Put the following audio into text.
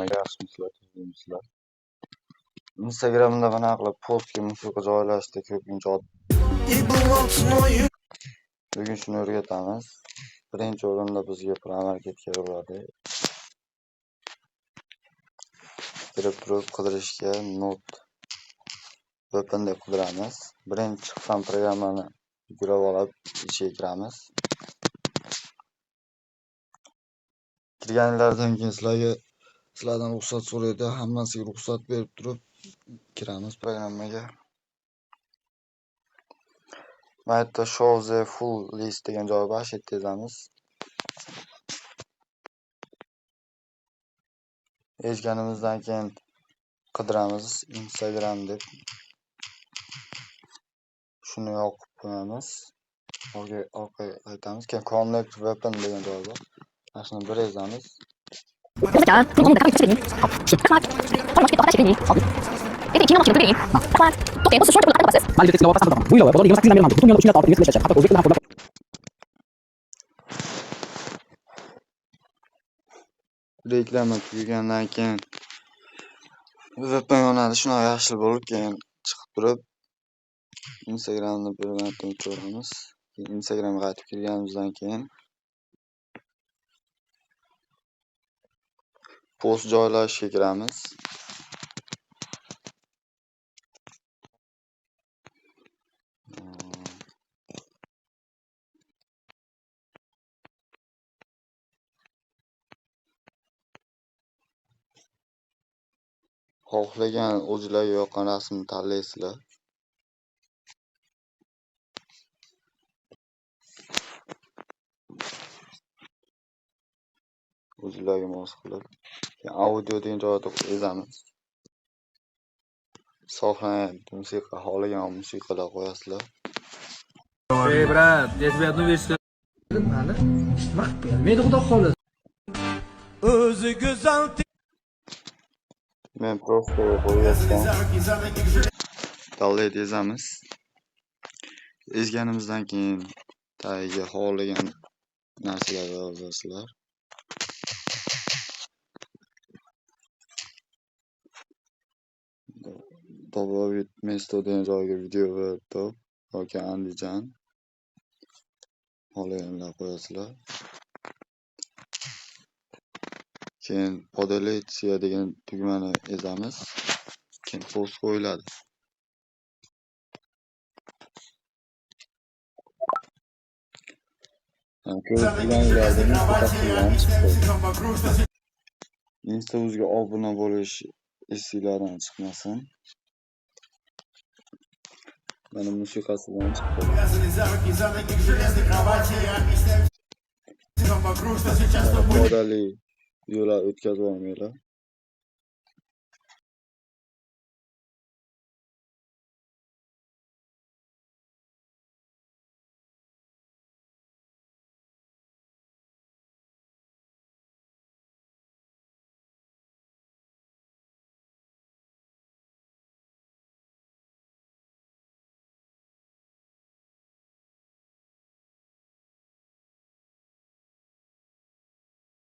Yaxshimisizlar, tinchmisizlar? Instagramda bunaqa qilib postga musiqa joylashda ko'pincha bugun shuni o'rgatamiz. Birinchi o'rinda bizga Play Market kerak bo'ladi. Kirib turib qidirishga Not VPN deb qidiramiz. Birinchi chiqqan programmani yuklab olib ichiga kiramiz. Kirganlardan keyin sizlardan ruxsat so'raydi. Hammasiga ruxsat berib turib kiramiz programmaga. Mana yerda Show the full list degan joyi bor, shu yerda yozamiz. Ezganimizdan keyin qidiramiz Instagram deb. Shuni yoqib qo'yamiz. Orqaga qaytamiz. Keyin Connect VPN degan joyi bor. Mana shuni bir ezamiz. Reklama tugagandan keyin VPN yonadi. Shunaqa yashil bo'lib, keyin chiqib turib Instagramni bir marta o'chiramiz. Keyin Instagramga qaytib kirganimizdan keyin post joylashga kiramiz. Xohlagan o'zinglarga yoqqan rasmni tanlaysizlar. O'zinglarga mos qilib. Keyin audio degan joyda ezamiz. Saqlangan musiqa, xohlagan musiqalar qo'yasizlar. Ey, брат, я тебе одну вещь скажу. Mani nima qilib bermaydi, xudo xohlasa. O'zi go'zal. Men просто qo'yyapman. Download ezamiz. Ezganimizdan keyin tagiga xohlagan narsalarni yozasizlar. Добавить место degan joyga video va top yoki Andijan xohlaganlar qo'yasizlar. Keyin поделиться degan tugmani ezamiz. Keyin post qo'yiladi. Ko'rib turganinglardek chiqdi. Insta o'ziga obuna bo'lish esinglardan chiqmasin. Mana musiqasi bilan chiqdi. Foydali videolar o'tkazib olmanglar.